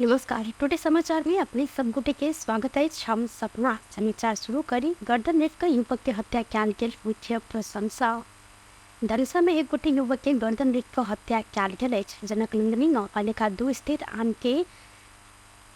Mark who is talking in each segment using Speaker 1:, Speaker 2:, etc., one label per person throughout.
Speaker 1: नमस्कार, टुडे समाचार में अपने सब गोटे के स्वागत अछि। हम सपना समाचार शुरू करी। गर्दन रेत के युवक के हत्या कयल गेल मुख्य प्रशंसा। धनुषा में एक गोटे युवक के गर्दन रेत के हत्या कयल गेल अछि। जनक नंदनी गाउँपालिका 2 स्थित आम के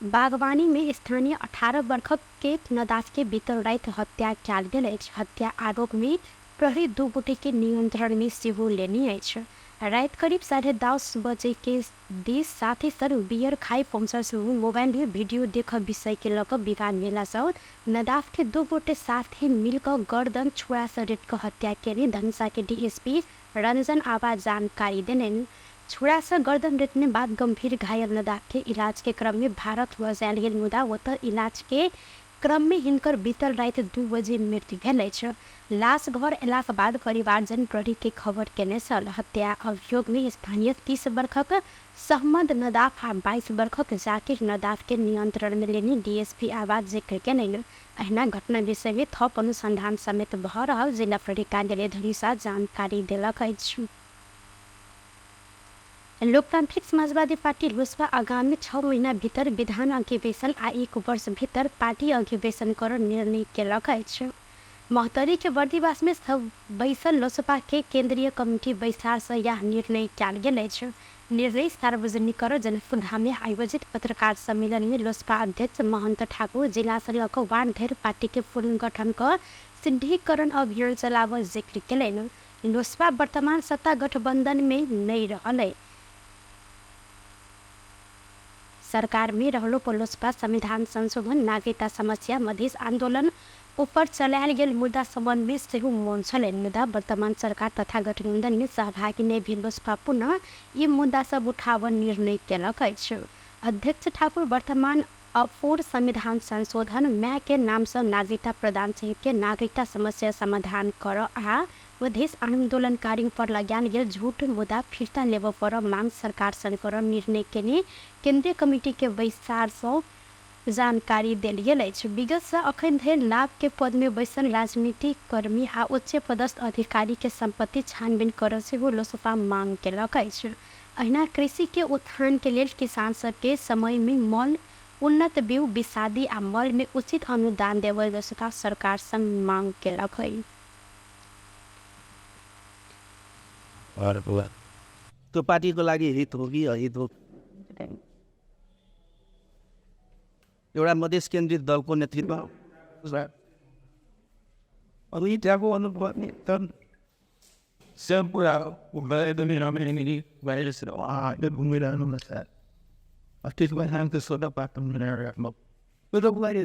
Speaker 1: बागवानी में स्थानीय 18 वर्षक के नदाफ के बीतल राति हत्या कयल गेल अछि। हत्या आरोप में प्रहरी 2 गोटे के नियंत्रण में सेहो लेने अछि। राति करीब 10:30 बजे के दिस साथी सर बियर खाइ पहुँचल समूह मोबाइल में वीडियो देख विषय के लऽ कऽ विवाद भेलासँ नदाफ के 2 गोटे साथी मिल कऽ गर्दन छुरा सँ रेत कऽ हत्या केने धनुषा के डीएसपी रंजन आबा जानकारी देलनि। छुरा सँ गर्दन रेतने बाद गंभीर घायल नदाफ के इलाज के क्रम में भारत लऽ जायल गेल, मुदा ओतऽ इलाज के क्रम में हिनकर बीतल राति 2 बजे मृत्यु भेल अछि। लाश घर अयलाक बाद परिवारजन प्रहरी के खबर केने छल। हत्या अभियोग में स्थानीय 30 वर्षक सहमद नदाफ आ 22 वर्षक जाकिर नदाफ के नियंत्रण में लेने डीएसपी आवाज जिक्र केलनि। अहिना घटना विषय में थप अनुसंधान समेत भऽ रहल जिला प्रहरी कार्यालय धनुषा जानकारी देलक अछि। लोकतांत्रिक समाजवादी पार्टी लोसपा आगामी 6 महीना भीतर विधान अधिवेशन आ 1 वर्ष भीतर पार्टी अधिवेशन कर निर्णय केलक अछि। महोत्तरी के बर्दिवास में बैसल लोसपा के केंद्रीय कमिटी बैसार से यह निर्णय कयल गेल अछि। निर्णय सार्वजनिक कर जनकपुरधाम में आयोजित पत्रकार सम्मेलन में लोसपा अध्यक्ष महंत ठाकुर जिला से लऽ कऽ वार्ड धरि पार्टी के पुनर्गठन कऽ सुदृढ़ीकरण अभियान चलाबऽ जिक्र केलनि। लोसपा वर्तमान सत्ता गठबंधन में नहीं रहल है। सरकार में रहलो पर लोसपा संविधान संशोधन, नागरिकता समस्या, मधेश आंदोलन ऊपर चलायल गेल मुद्दा संबंध में सेहो मौन छलनि। मुदा वर्तमान सरकार तथा गठबंधन में सहभागी नहि भेल लोसपा पुनः ई मुद्दा सब उठाबऽ निर्णय केलक अछि। अध्यक्ष ठाकुर वर्तमान अपूर्ण संविधान संशोधन, माय के नाम सँ नागरिकता प्रदान सहित के नागरिकता समस्या समाधान करऽ आ मधेश आन्दोलनकारी पर लगायल गेल झूठ मुद्दा फिर्ता लेबऽ पर मांग सरकार संग करऽ निर्णय केने केन्द्रीय कमिटी के बैसार सँ जानकारी देल गेल अछि। विगत सँ अखन धरि लाभ के पद में बैसल राजनीतिक कर्मी आ उच्च पदस्थ अधिकारी के संपत्ति छानबीन करऽ सेहो लोसपा मांग केलक अछि। अहिना कृषि के उत्थान के लेल किसान सब के समय में मल, उन्नत बीउ बिसादी आ मल में उचित अनुदान देबय लोसपा सरकार संग मांग केलक अछि।
Speaker 2: त्यो पार्टीको लागि हित हो कि अहित हो? एउटा मधेस केन्द्रित दलको नेतृत्व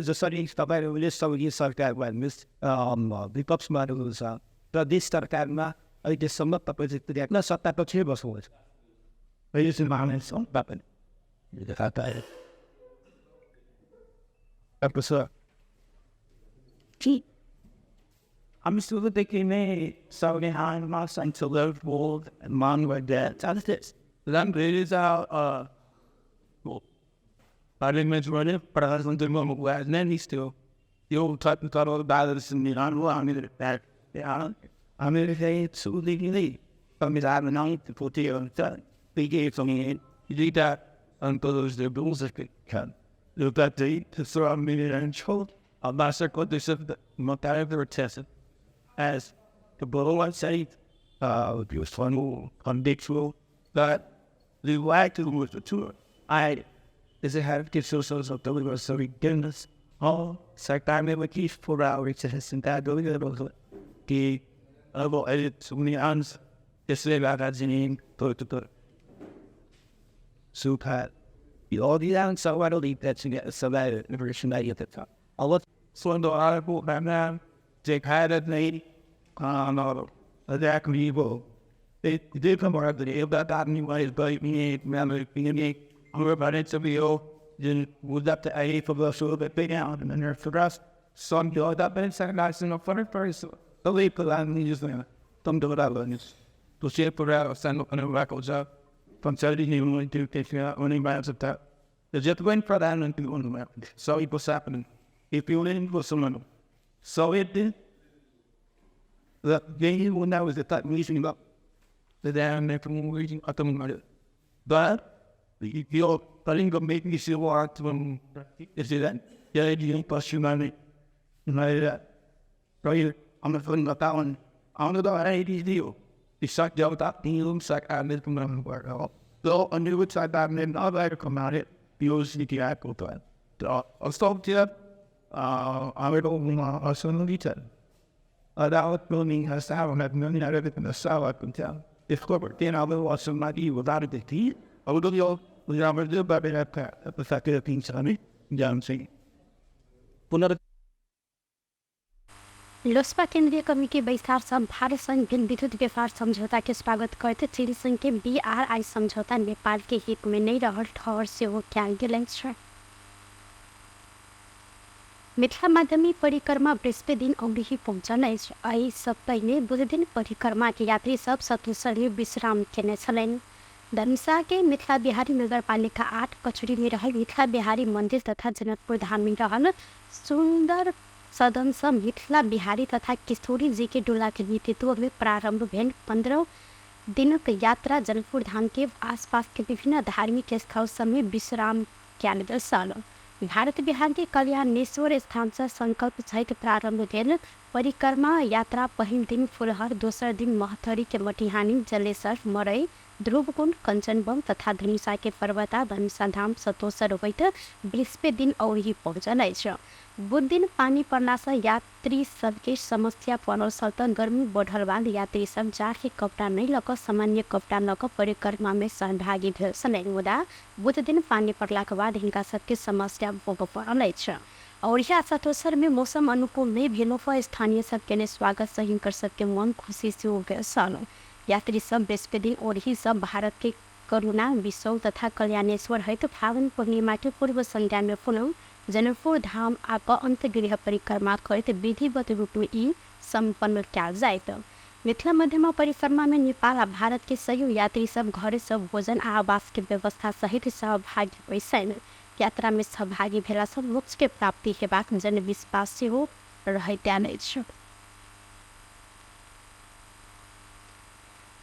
Speaker 2: जसरी तपाईँहरूले सङ्घीय सरकारमा हेर्नुहोस्, विपक्षमा हुनुहुन्छ, प्रदेश सरकारमा अहिलेसम्म तपाईँ चाहिँ सत्ता पक्षमै बस्नुहुन्छ।
Speaker 1: लोसपा केंद्रीय कमिटी बैसार सँ भारत संग भेल विद्युत व्यापार समझौता के स्वागत करैत चीन संग के बीआरआई समझौता नेपाल के हित में नहीं रहल ठहर सेहो कयल गेल अछि। मिथिला माध्यमिक परिक्रमा बृहस्पति दिन औरही पहुँचल अछि। एहि सब पहिने बुधदिन परिक्रमा के यात्री सब सतोसर में विश्राम केने छलनि। धनुषा के मिथिला बिहारी नगरपालिका 8 कचुरी में रहल मिथिला बिहारी मंदिर तथा जनकपुर धाम में रहल सुंदर सदन सँ मिथिला बिहारी तथा किशोरी जी के डोला के नेतृत्व में प्रारंभ भेल 15 दिनक यात्रा जनकपुर धाम के आसपास के विभिन्न धार्मिक स्थल सब में विश्राम कयल गेल छल। भारत बिहार के कल्याणेश्वर स्थान से संकल्प सहित प्रारंभ भेल परिक्रमा यात्रा पहिल दिन फुलहर, दोसर दिन महथरी के मटिहानी, जलेसर, मरई, ध्रुवकुंड, कंचनबम तथा धनुषा के पर्वता, धनुषा धाम, सतोसर होइत बृहस्पति दिन औरही पहुँचल अछि। बुध दिन पानी पड़ला से यात्री सबके समस्या पड़ल छल त गर्मी बढ़ल बाद यात्री सब जाड़ के कपड़ा नहीं लऽ कऽ सामान्य कपड़ा लऽ कऽ परिक्रमा में सहभागी भेल छलनि। मुदा बुध दिन पानी पड़ला के बाद हिनका सबके समस्या भोगऽ पड़ल अछि। औरही सतोसर में मौसम अनुकूल नहीं भेलो पर स्थानीय सब के स्वागत से हिनकर सबके मन खुशी सेहो भेल छल। यात्री सब बृहस्पति दिन औरही सब भारत के करुणा, विसौ तथा कल्याणेश्वर होइत फागुन पूर्णिमा के पूर्व संध्या में पुनः जनकपुर धाम आ कऽ अंतगृह परिक्रमा करैत विधिवत रूप में ई सम्पन्न कयल जाइत। मिथिला मध्यमा परिक्रमा में नेपाल आ भारत के सयौं यात्री सब घरे सँ भोजन आ आवास के व्यवस्था सहित सहभागी होइत छनि। यात्रा में सहभागी भेला सँ मोक्ष के प्राप्ति हेबाक जनविश्वास सेहो रहैत आयल अछि।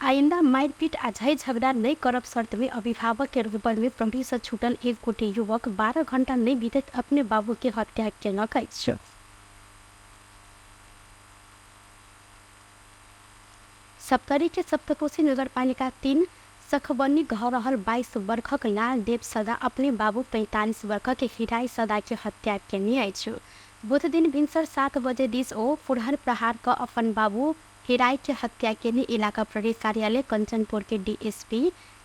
Speaker 1: आइंदा मारपीट आ झै झगड़ा नहीं करब शर्त में अभिभावक के रोबल में प्रहरी से छूटल एक गोटे युवक 12 घंटा नहीं बीतैत अपने बाबू के हत्या केलक अछि। सप्तरी के सप्तकोशी नगरपालिका 3 सखबनी घर रहल 22 वर्षक लाल देव सदा अपने बाबू 45 वर्षक हिराई सदा के हत्या केने अछि। बुध दिन भिनसर 7 बजे दिस ओ फुरहर प्रहार क अपन बाबू हिराई के हत्या केने इलाका प्रहरी कार्यालय कंचनपुर के डीएसपी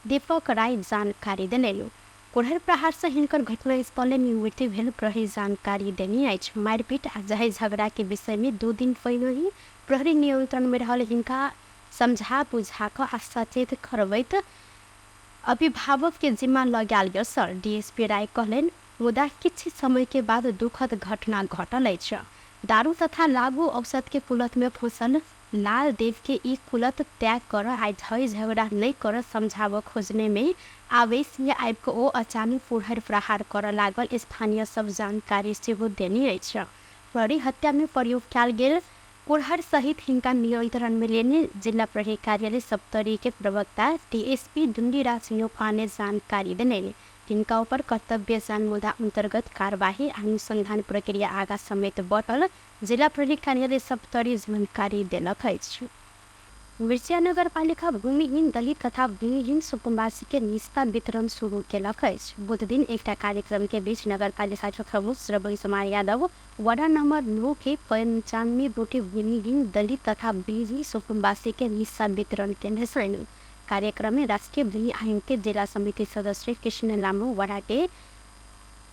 Speaker 1: दीपक राय जानकारी देलनि। कुरहर प्रहार से हिनकर घटनास्थले में मृत्यु भेल प्रहरी जानकारी देने अछि। मारपीट आ जहे झगड़ा के विषय में 2 दिन पहले ही प्रहरी नियंत्रण में रहल हिनका समझा बुझा कऽ आ सचेत करबैत अभिभावक के जिम्मा लगायल गेल सर डीएसपी राय कहलनि। मुदा किछु समय के बाद दुखद घटना घटल अछि। दारू तथा लागू औषध के कुलत में फंसल लाल देव के ई कुलत त्याग कर आ झै झगड़ा नहीं कर समझाव खोजने में आवेश में आबि कऽ ओ अचानक पुरहर प्रहार करऽ लागल स्थानीय सब जानकारी सेहो देने अछि। प्रहरी हत्या में प्रयोग कयल गेल कुरहर सहित हिनका नियंत्रण में लेने जिला प्रहरी कार्यालय सप्तरी के प्रवक्ता डीएसपी डुंडीराज न्यौपाने जानकारी देने। हिनका ऊपर कर्तव्य जान मुद्दा अंतर्गत कार्यवाही अनुसंधान प्रक्रिया आगा समेत बढ़ल जिला प्रहरी कार्यालय सप्तरी जानकारी देलक अछि। मिर्चिया नगरपालिका भूमिहीन दलित तथा भूमिहीन सुकुम्बासी के निस्ता वितरण शुरू केलक अछि। बुध दिन एकटा कार्यक्रम के बीच नगरपालिका के प्रमुख श्रवण कुमार यादव वडा नंबर 9 के 95 गोटे भूमिहीन दलित तथा भूमिहीन सुकुम्बासी के निस्ता वितरण केने छलनि। कार्यक्रम में राष्ट्रीय भूमि आयोग के जिला समिति सदस्य कृष्ण लामो, वडा के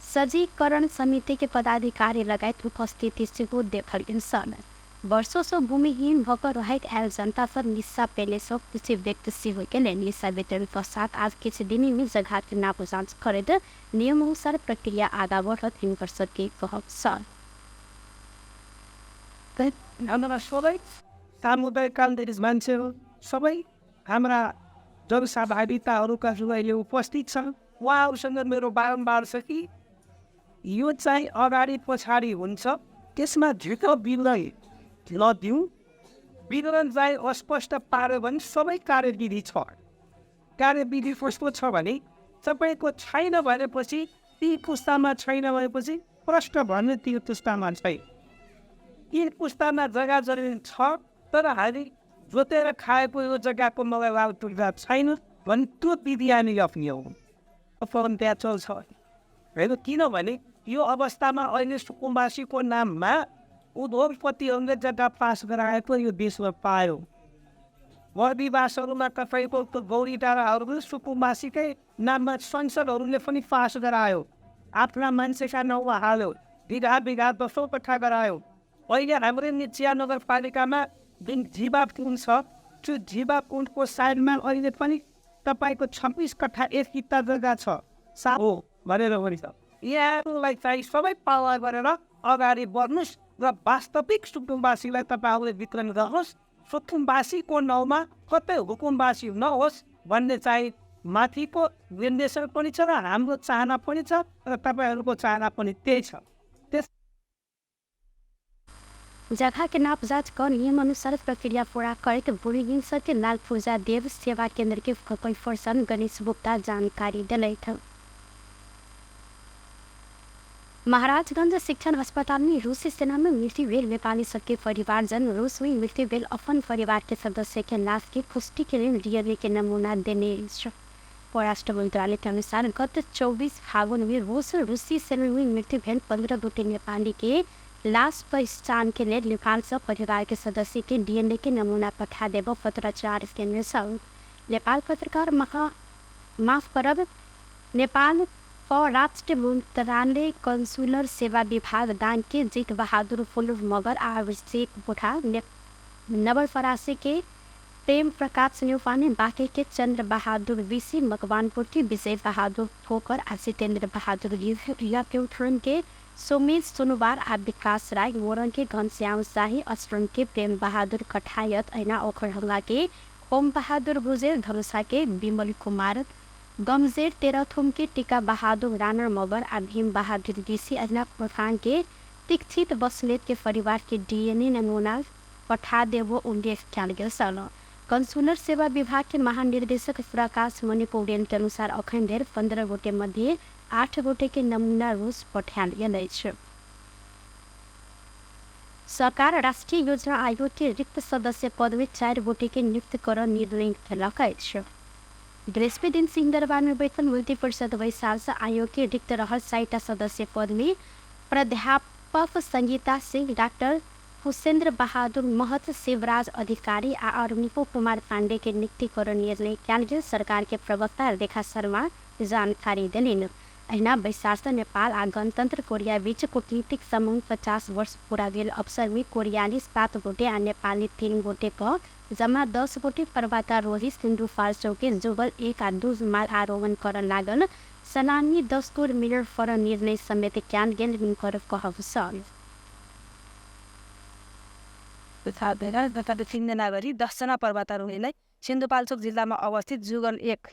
Speaker 1: सजीकरण समिति के पदाधिकारी लगायत उपस्थिति सेहो देखल गेल छल। वर्षों से भूमिहीन भऽ कऽ रहैत आयल जनता सब निस्सा पेले सँ खुशी व्यक्त सेहो केलनि। निस्सा वितरण पश्चात आज किछु दिन में जगह के नाप जाँच करैत नियमानुसार प्रक्रिया आगा बढ़त हिनकर सबके कहब छल।
Speaker 3: सबै सामुदायिक मान्छेहरू सबै हाम्रा जनसहभागिताहरूका जो अहिले उपस्थित छन् उहाँहरूसँग मेरो बारम्बार छ कि यो चाहिँ अगाडि पछाडि हुन्छ, त्यसमा धितो विवरण नदिउँ। विवरण चाहिँ अस्पष्ट पार्यो भने सबै कार्यविधि छ। कार्यविधि कस्तो छ भने तपाईँको छैन भनेपछि ती पुस्तामा छैन भनेपछि प्रश्न भन्ने ती पुस्तामा छैन। यी पुस्तामा जग्गा जमिन छ तर हामी जोतेर खाएको यो जग्गाको मलाई लाल पूर्जा छैन भने त्यो विधि हामी अप्न्यौँ फोन त्यहाँ चल्छ होइन। किनभने यो अवस्थामा अहिले सुकुम्बासीको नाममा उद्योगपतिहरूले जग्गा पास गराएको यो देशमा पायो। बर्दिवासहरूमा तपाईँको गौरी डाँडाहरू सुकुम्बासीकै नाममा संसदहरूले पनि पास गरायो, आफ्ना मान्छेका नाउँमा हाल्यो, बिघा बिघा 10 कट्ठा गरायो। अहिले हाम्रै चिया नगरपालिकामा जुन जीवा कुण्ड छ त्यो जीवा कुण्डको साइडमा अहिले पनि तपाईँको 26 कट्ठा 1 किता जग्गा छ सा हो भनेर भनिन्छ। यहाँहरूलाई चाहिँ सबै पाला गरेर अगाडि बढ्नुहोस् र वास्तविक सुकुम्बासीलाई तपाईँहरूले वितरण गर्नुहोस्। सुकुम्बासीको नाउँमा कतै हुकुमबासी नहोस् भन्ने चाहिँ माथिको निर्देशन पनि छ र हाम्रो चाहना पनि छ र तपाईँहरूको चाहना पनि त्यही छ। त्यस
Speaker 1: जगह के नाप जाँच कर नियम अनुसार प्रक्रिया पूरा करैत भूमिहीन सबके लाल पूजा देव सेवा केंद्र के फोकल पर्सन गणेश गुप्ता जानकारी दिलथि। महाराजगंज शिक्षण अस्पताल में रूसी सेना में मृत्यु भेल नेपाली सबके परिवारजन रूस में मृत्यु भेल अपन परिवार के सदस्य के लाश की पुष्टि के लिए डीएनए के नमूना देने। परराष्ट्र मंत्रालय के अनुसार गत 24 फागुन में रूसी सेना में मृत्यु भेल 15 गोटे नेपाली के लाश पहचान के लिए नेपाल से परिवार के सदस्य के डीएनए के नमूना पठा देव पत्राचार केंद्र संघ नेपाल पत्रकार माफ करब नेपाल परराष्ट्र मंत्रालय कंसुलर सेवा विभाग दान के जीत बहादुर फुल मगर आ अभिषेक बुढ़ा नवलपरासी के प्रेम प्रकाश न्यौपाने बाँके के चंद्र बहादुर बीसी मकवानपुर के विजय बहादुर ठोकर आ जितेंद्र बहादुर प्योठन के सोमेश सोनुवार आ विकास राय मोरङ के घनश्याम शाही असरङ के प्रेम बहादुर कठायत ऐना ओखरहंगा के ओम बहादुर भुजेल धनुषा के विमल कुमार गमजेर तेरथुम के टीका बहादुर राणा मगर आ भीम बहादुर डीसी ऐना खोरखान के दीक्षित बस्नेत के परिवार के डीएनए नमूना पठा देवो उल्लेख कयल गेल छल। कंसुलर सेवा विभाग के महानिर्देशक प्रकाश मणि पौडेल के अनुसार अखन धरि 15 गोटे मध्ये 8 गोटे के नमूना रूस पठायल गेल अछि। सरकार राष्ट्रीय योजना आयोग के रिक्त सदस्य पद में 4 गोटे के नियुक्त कर निर्णय केलक अछि। बृहस्पति दिन सिंहदरबार में बैठल मंत्रिपरिषद बैसार से आयोग के रिक्त रहल 4टा सदस्य पद में प्राध्यापक संगीता सिंह, डॉक्टर हुसेन्द्र बहादुर महत, शिवराज अधिकारी आ अरुणिको कुमार पांडे के नियुक्ति कर निर्णय कयल गेल सरकार के प्रवक्ता रेखा शर्मा जानकारी देलनि। अहिना बैसार से नेपाल आ गणतंत्र कोरिया बीच कूटनीतिक संबंध 50 वर्ष पूरा भेल अवसर में कोरियाली 7 गोटे आ नेपाली 3 गोटे क जमा 10 गोटे पर्वतारोही सिन्धुपाल्चोक के जुगल 1 आ 2 हिमाल आरोहण कर लागल सलामी दस्तूर मिलर फर निर्णय समेत कयल गेल हुनकर कहब छल।
Speaker 4: 3 जना गरी 10 जना पर्वतारोहीलाई सिन्धुपाल्चोक जिल्लामा अवस्थित जुगल 1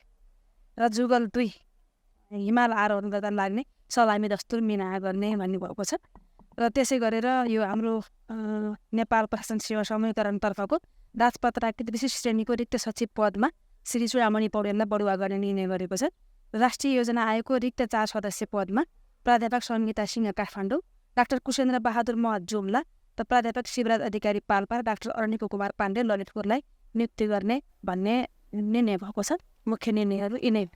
Speaker 4: र जुगल 2 हिमाल आरोहण गर्दा लाग्ने सलामी दस्तुर मिना गर्ने भन्नुभएको छ। र त्यसै गरेर यो हाम्रो नेपाल प्रशासन सेवा समूहीकरणतर्फको राजपत्राकृत विशेष श्रेणीको रिक्त सचिव पदमा श्री चुडामणि पौडेललाई बढुवा गर्ने निर्णय गरेको छ। राष्ट्रिय योजना आयोगको रिक्त 4 सदस्य पदमा प्राध्यापक सङ्गीता सिंह काठमाडौँ, डाक्टर कुशेन्द्र बहादुर महत जुम्ला र प्राध्यापक शिवराज अधिकारी पाल्पा, डाक्टर अरुणिको कुमार पाण्डे ललितपुरलाई नियुक्ति गर्ने भन्ने निर्णय भएको छ। मुख्य निर्णयहरू यिनै।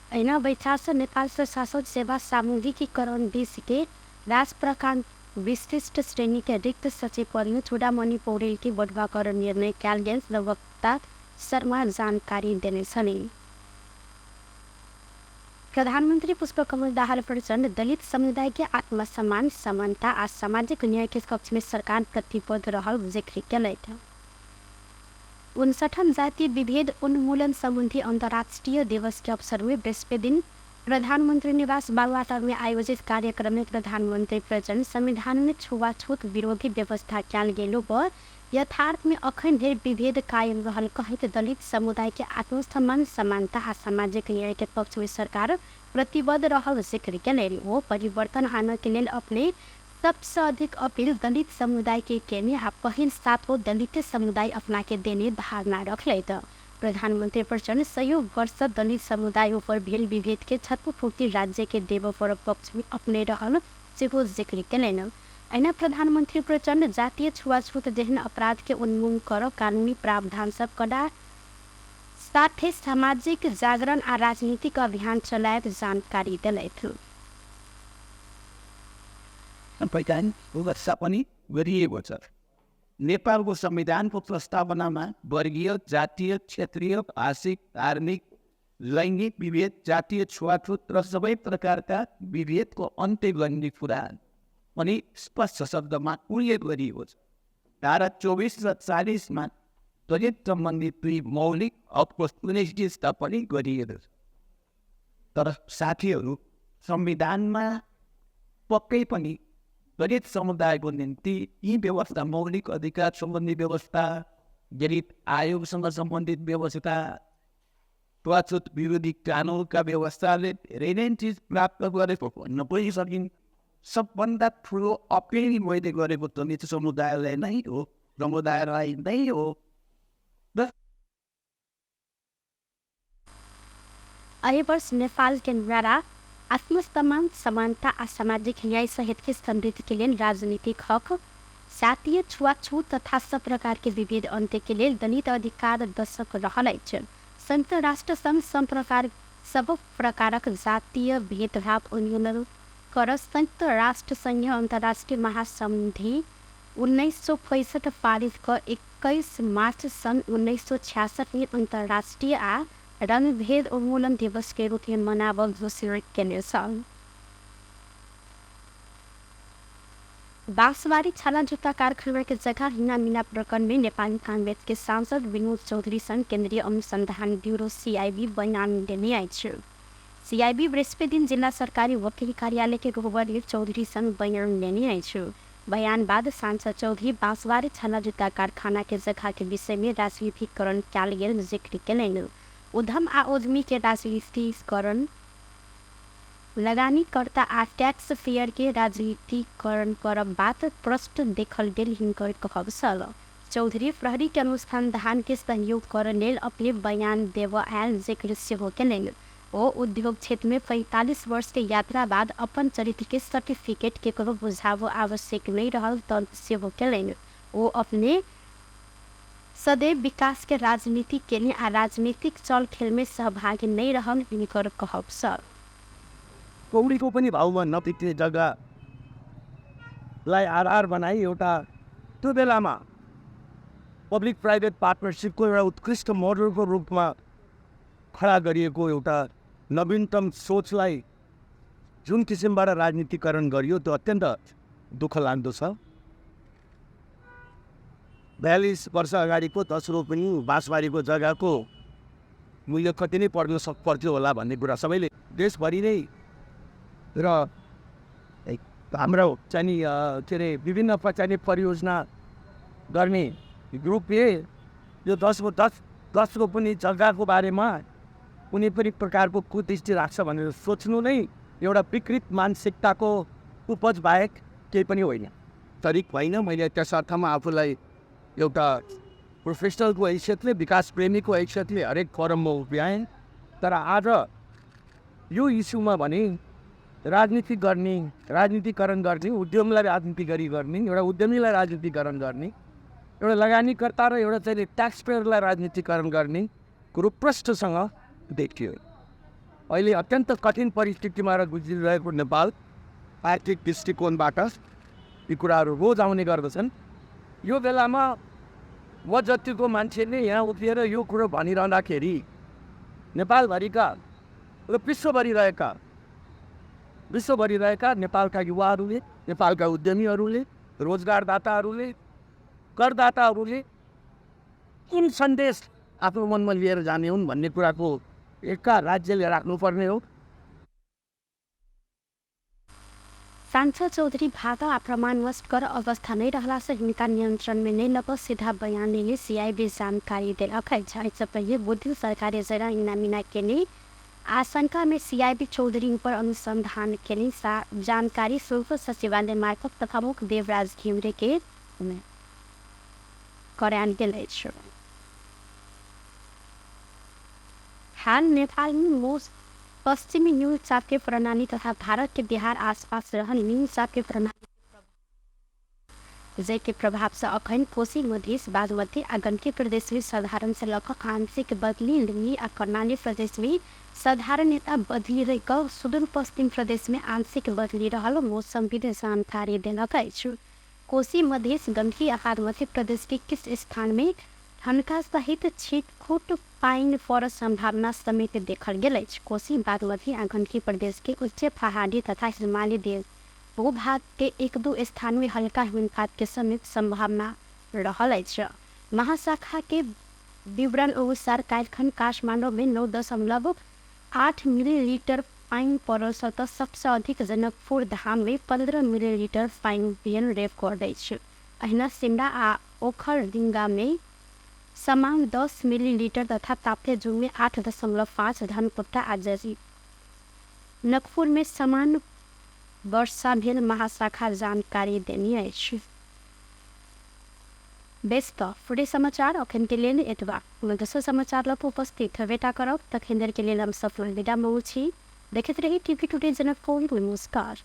Speaker 1: ऐना बैठार नेपाल प्रशासन सेवा सामूहिकीकरण 20 के राजप्रकाण्ड विशिष्ट श्रेणी के रिक्त सचिव पद में चूड़ामणि पौडेल के बढुवा कर निर्णय कयल गेल प्रवक्ता शर्मा जानकारी देने छलनि। प्रधानमंत्री पुष्पकमल दाहाल प्रचण्ड दलित समुदाय के आत्मसम्मान, समानता आ सामाजिक न्याय के पक्ष में सरकार प्रतिबद्ध रहल जिक्र केलथि। 59 जाति विभेद उन्मूलन संबंधी अंतर्राष्ट्रीय दिवस के अवसर में बृहस्पति दिन प्रधानमंत्री निवास बालुवाटार में आयोजित कार्यक्रम में प्रधानमंत्री प्रचण्ड संविधान में छुआछूत विरोधी व्यवस्था कयल गेलो पर यथार्थ में अखन धरि विभेद कायम रहल कहैत दलित समुदाय के आत्मसम्मान, समानता आ सामाजिक न्याय के पक्ष में सरकार प्रतिबद्ध रहल जिक्र केलनि। ओ परिवर्तन आनय के लेल अपने सबसे अधिक अपील दलित समुदाय के केने आ पहिल सातो दलित समुदाय अपना के देने धारणा रखलथि। प्रधानमंत्री प्रचण्ड सयौं वर्ष दलित समुदाय ऊपर भेल विभेद के क्षतिपूर्ति राज्य के देबऽ पड़ब पक्ष में अपने रहल सेहो जिक्र केलनि। अहिना प्रधानमंत्री प्रचण्ड जातीय छुआछूत जेहन अपराध के उन्मूलन करऽ कानूनी प्रावधान सब कड़ा साथे सामाजिक जागरण आ राजनीतिक अभियान चलायब जानकारी देलथि।
Speaker 2: संवैधानिक व्यवस्था पनि गरिएको छ। नेपालको संविधानको प्रस्तावनामा वर्गीय, जातीय, क्षेत्रीय, भाषिक, धार्मिक, लैङ्गिक विभेद, जातीय छुवाछुत र सबै प्रकारका विभेदको अन्त्य गर्ने कुरा पनि स्पष्ट शब्दमा उल्लेख गरिएको छ। धारा 24 र 40 मा दलित सम्बन्धी दुई मौलिक हकको सुनिश्चितता पनि गरिएको छ। तर साथीहरू, संविधानमा पक्कै पनि दलित समुदायको निम्ति यी व्यवस्था, मौलिक अधिकार सम्बन्धी व्यवस्था, दलित आयोगसँग सम्बन्धित व्यवस्था, छुवाछुत विरोधी कानुनका व्यवस्थाले धेरै नै चिज प्राप्त गरेको भन्न पनि सकिन्छ। सबभन्दा ठुलो अपिल मैले गरेको दलित समुदायलाई नै हो, समुदायलाई नै हो।
Speaker 1: एहि वर्ष नेपाल के नारा आत्मसम्मान, समानता आ सामाजिक न्याय सहित के समृद्धि के लेल राजनीतिक हक, जातीय छुवाछुत तथा सब प्रकार के विभेद अन्त्य के लेल दलित अधिकार दशक रहल अछि। संयुक्त राष्ट्र संघ सब प्रकारक जातीय भेदभाव उन्मूलन कर संयुक्त राष्ट्र संघीय अन्तर्राष्ट्रिय महासन्धि 1965 पारित क 21 मार्च सन् 1966 में अन्तर्राष्ट्रिय आ रंगभेद उन्मूलन दिवस के रूप में मनावल घोषणा केने छल। बाँसबारी छाला जुत्ता कारखाना के जगह हिना मिना प्रकरण में नेपाली कांग्रेस के सांसद विनोद चौधरी संग केंद्रीय अनुसंधान ब्यूरो सीआईबी बयान देने अछि। सीआईबी बृहस्पति दिन जिल्ला सरकारी वकील कार्यालय के गोबर चौधरी संग बयान लेने अछि। बयान बाद सांसद चौधरी बाँसबारी छाला जुत्ता कारखाना के जगह के विषय में राजनीतिकरण कयल गेल जिक्र केलनि। उद्यम आ उद्यमी के राजनीतिकरण, लगानीकर्ता आ टैक्स पेयर के राजनीतिकरण करब बात प्रष्ट देखल गेल हिनकर कहब छल। चौधरी प्रहरी के अनुसंधान के सहयोग करऽ लेल अपने बयान देबऽ आयल जिक्र सेहो केलनि। ओ उद्योग क्षेत्र में 45 वर्ष के यात्रा बाद अपन चरित्र के सर्टिफिकेट केकरो बुझाबऽ आवश्यक नहि रहल तर्क सेहो केलनि। ओ अपने सदैव विकास के राजनीति केने आ राजनीतिक चल खेल में सहभागी नहि रहल हिनकर कहब छल।
Speaker 5: कौडीको पनि भाउमा नबिक्ने जग्गालाई आधार बनाई एउटा त्यो बेलामा पब्लिक प्राइभेट पार्टनरसिपको एउटा उत्कृष्ट मोडलको रूपमा खडा गरिएको एउटा नवीनतम सोचलाई जुन किसिमबाट राजनीतिकरण गरियो त्यो अत्यन्त दुःख लाग्दो छ। 42 वर्ष अगाडिको 10 रोपनी बाँसबारीको जग्गाको मूल्य कति नै पर्न पर्थ्यो होला भन्ने कुरा सबैले देशभरि नै र हाम्रो चाहिँ के अरे विभिन्न चाहिँ परियोजना गर्ने ग्रुपले यो 10 रोपनी जग्गाको बारेमा कुनै पनि प्रकारको कुदृष्टि राख्छ भनेर सोच्नु नै एउटा विकृत मानसिकताको उपज बाहेक केही पनि होइन।
Speaker 6: तरिक होइन। मैले त्यस अर्थमा आफूलाई एउटा प्रोफेसनलको हैसियतले, विकास प्रेमीको हैसियतले हरेक फोरममा उभ्याएँ।
Speaker 5: तर आज यो इस्युमा भने राजनीति गर्ने, राजनीतिकरण गर्ने, उद्यमलाई राजनीति गरी गर्ने, एउटा उद्यमीलाई राजनीतिकरण गर्ने, एउटा लगानीकर्ता र एउटा चाहिँ ट्याक्स पेयरलाई राजनीतिकरण गर्ने कुरो प्रष्टसँग देखियो। अहिले अत्यन्त कठिन परिस्थितिमा गुज्रिरहेको नेपाल
Speaker 6: आर्थिक दृष्टिकोणबाट
Speaker 5: यी कुराहरू रोज आउने गर्दछन्। यो बेलामा म जतिको मान्छेले यहाँ उभिएर यो कुरो भनिरहँदाखेरि नेपालभरिका र विश्वभरि रहेका नेपालका युवाहरूले, नेपालका उद्यमीहरूले, रोजगारदाताहरूले, करदाताहरूले कुन सन्देश आफ्नो मनमा लिएर जाने हुन् भन्ने कुराको एका राज्यले राख्नुपर्ने हो।
Speaker 1: सांसद चौधरी भागा अप्रमाणवश कर अवस्था नै रहला से हिनका नियंत्रण में नै लग सीधा बयान ले सीआईबी जानकारी देलक अछि। एहिसँ पहिले बुद्ध सरकारी जरा इनामिना केने आशंका में सीआईबी चौधरी पर अनुसंधान केने जानकारी शुल्क सचिवालय मार्फत तथा मुख देवराज घिमिरे के करायल गेल अछि। हाल नेपाल में मोस पश्चिमी न्यून चाप के प्रणाली तथा भारत के बिहार आसपास रहल न्यून चाप के प्रणाली जाहि के प्रभाव से अखन कोशी, मधेश, बागमती आ गंडकी प्रदेश में साधारण से लऽ कऽ आंशिक बदली रही आ कर्णाली प्रदेश में साधारण यता बदली रहि कऽ सुदूर पश्चिम प्रदेश में आंशिक बदली रहल मौसमविद जानकारी देलक अछि। कोशी, मधेश, गंडकी आ बागमती प्रदेश के किछु स्थान में ठनका सहित छिटफुट पानि पड़ऽ सम्भावना समेत देखल गेल अछि। कोशी, बागमती आ गंडकी प्रदेश के उच्च पहाड़ी तथा हिमालय देश भूभाग के एक दू स्थान में हल्का हिमपात के समेत संभावना रहल अछि। महाशाखा के विवरण अनुसार काल्हिखन काठमाडौँ में 9.8 मिलीलीटर पानि पड़ल छल तऽ सबसँ अधिक जनकपुर धाम में 15 मिलीलीटर पानि भेल रिकॉर्ड अछि। अहिना सिमरा आ ओखलढुङ्गा में समान 10 मिलीलीटर तथा ताप्लेजुङ में 8.5, धनकुटा आ जनकपुर में समान वर्षा भेल महाशाखा जानकारी देने अछि। बेस तऽ फुटे समाचार अखन के लेल एतबा। दोसर समाचार लऽ कऽ उपस्थित हेबेटा करब, तखन देर के लेल हम सब विदा मांगू छी। देखैत रही टीवी टुडे जनकपुर। नमस्कार।